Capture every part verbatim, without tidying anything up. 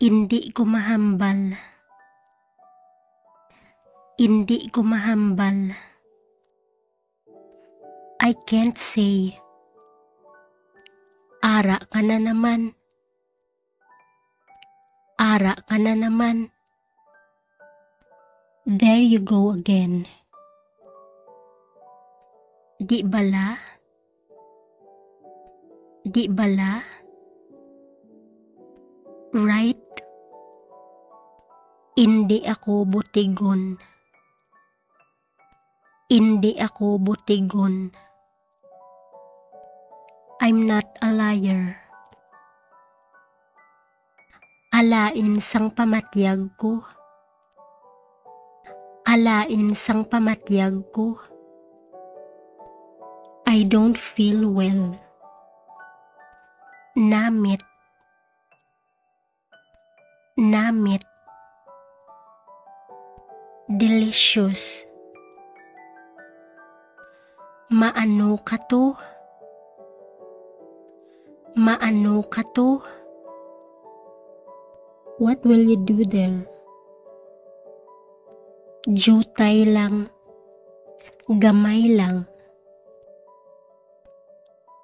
Indi ko mahambal. Indi ko mahambal. I can't say. Ara ka na naman. Ara ka na naman. There you go again. Di bala? Di bala? Right? Indi ako butigon. Indi ako butigon. I'm not a liar. Kalain sang pamatyag ko. Kalain sang pamatyag ko. I don't feel well. Namit. Namit. Delicious. Maano ka to? Maano ka to? What will you do there? Jutay lang. Gamay lang.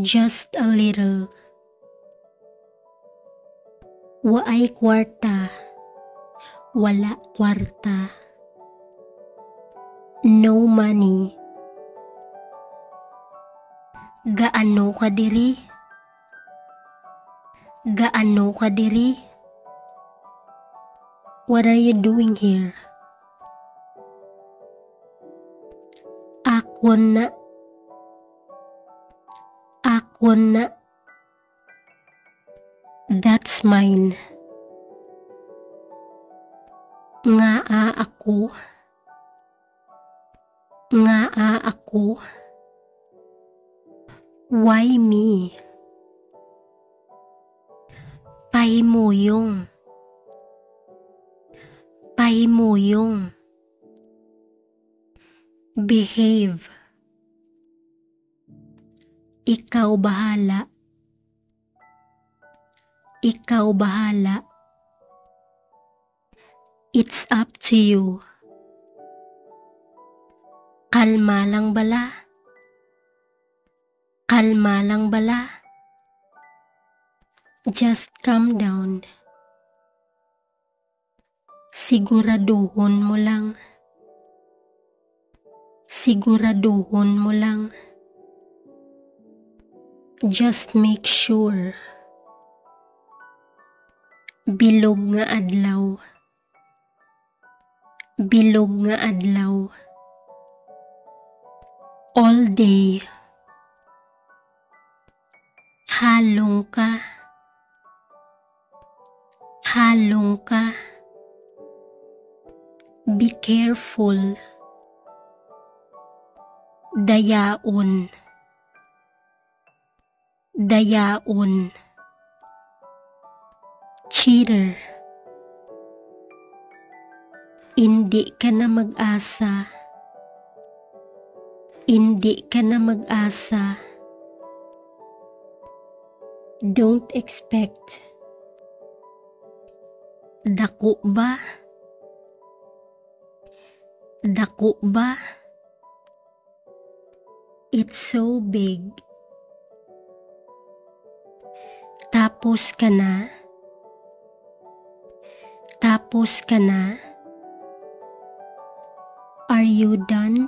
Just a little. Waay kwarta. Wala kwarta. No money. Gaano ka diri? Gaano ka diri? What are you doing here? Akon na. Akon na. That's mine. Ngaa ako? Ngaa ako? Why me? Pahimuyong. Pahimuyong. Behave. Ikaw bahala. Ikaw bahala. It's up to you. Kalma lang bala. Kalma lang bala. Just calm down. Siguraduhon mo lang. Siguraduhon mo lang. Just make sure. Bilog nga adlaw. Bilog nga adlaw. All day. Halong ka. Halong ka. Be careful. Dayaon. Dayaon. Cheater. Indi ka na mag-asa. Indi ka na mag-asa. Don't expect. Dako ba? Dako ba? It's so big. Tapos ka na? Tapos ka na? Are you done?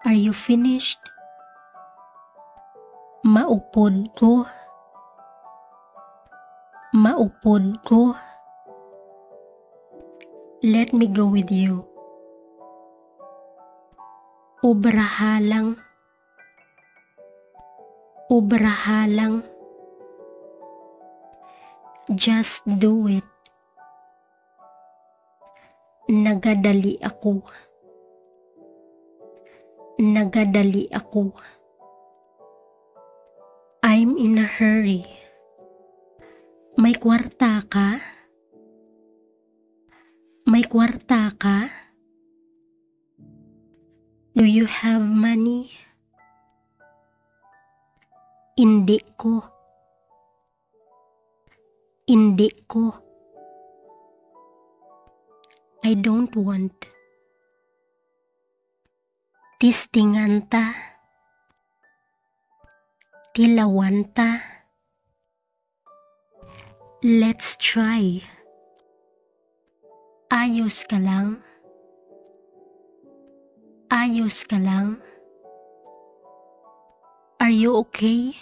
Are you finished? Maupod ko. Maupod ko. Let me go with you. Obraha lang. Obraha lang. Just do it. Nagadali ako. Nagadali ako. I'm in a hurry. May kwarta ka? May kwarta ka? Do you have money? Indi ko. Indi ko. I don't want. Testingan ta. Tilawan ta. Let's try. Ayos ka lang? Ayos ka lang? Are you okay?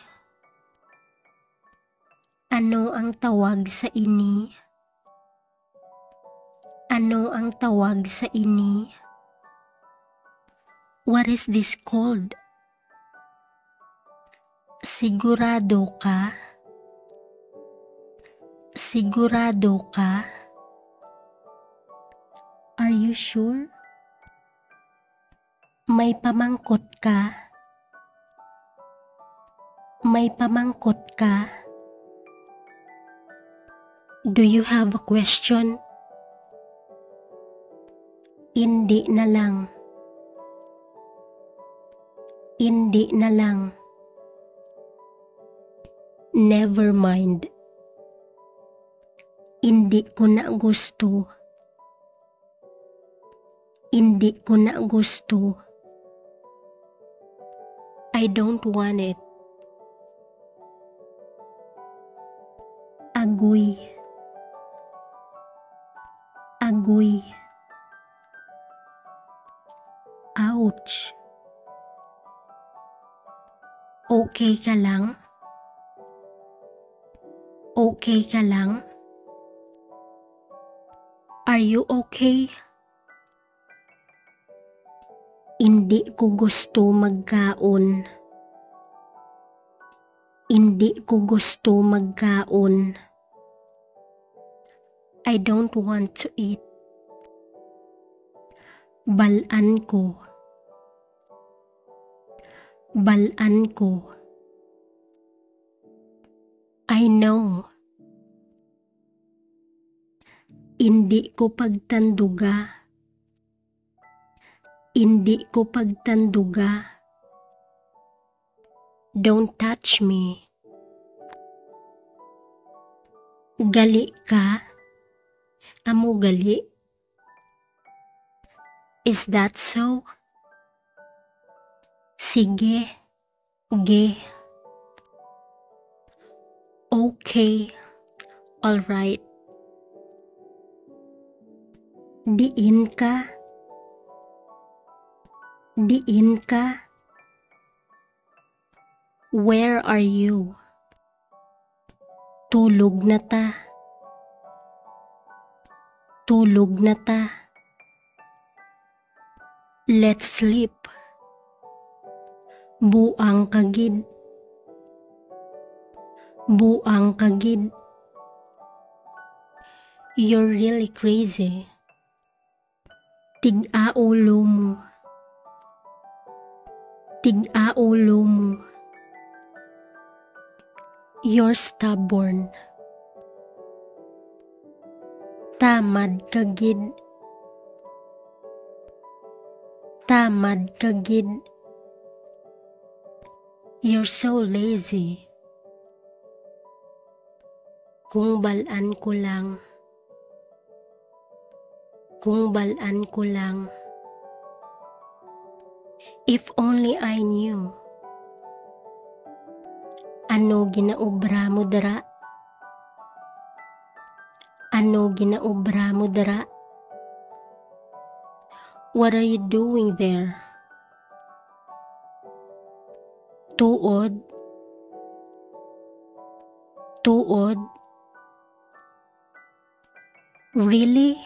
Ano ang tawag sa ini? Ano ang tawag sa ini? What is this called? Sigurado ka? Sigurado ka? Are you sure? May pamangkot ka? May pamangkot ka? Do you have a question? Indi na lang. Indi na lang. Never mind. Indi ko na gusto. Indi ko na gusto. I don't want it. Agoy. Agoy. Ouch. Okay ka lang? Okay ka lang? Are you okay? Indi ko gusto magkaon. Indi ko gusto magkaon. I don't want to eat. Bal-an ko. Bal-an ko. I know. Indi ko pagtanduga. Indi ko pagtanduga. Don't touch me. Gali ka? Amo gali? Is that so? Sige. Ge. Okay. All right. Diin ka? Diin ka? Where are you? Tulog na ta. Tulog na ta. Let's sleep. Buang ka gid. Buang ka gid. You're really crazy. Tig-a ulo mo. Tig-a ulo mo. You're stubborn. Tamad ka gid. Tamad ka gid. You're so lazy. Kung bal-an ko lang. Kung bal-an ko lang. If only I knew. Ano ginaobra mo dira? Ano ginaobra mo dira? What are you doing there? Tuod. Tuod. Really?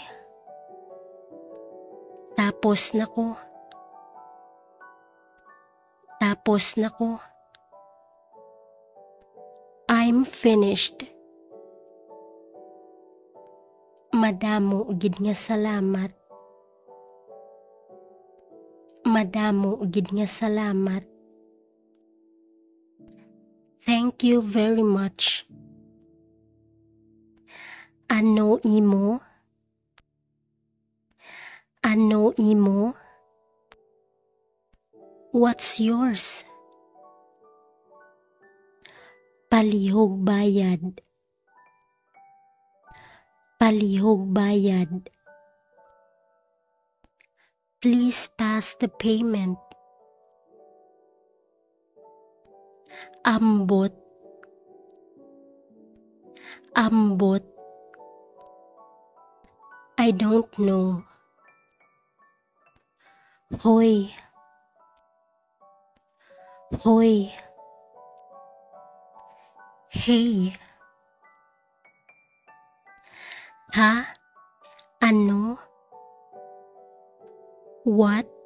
Tapos na ko. Tapos na ko. I'm finished. Madamo gid nga salamat. Madamo gid nga salamat. Thank you very much. Ano imo? Ano imo? What's yours? Palihog bayad. Palihog bayad. Please pass the payment. Ambot. Ambot. I don't know. Hoy. Hoy. Hey. Ha? Ano? What?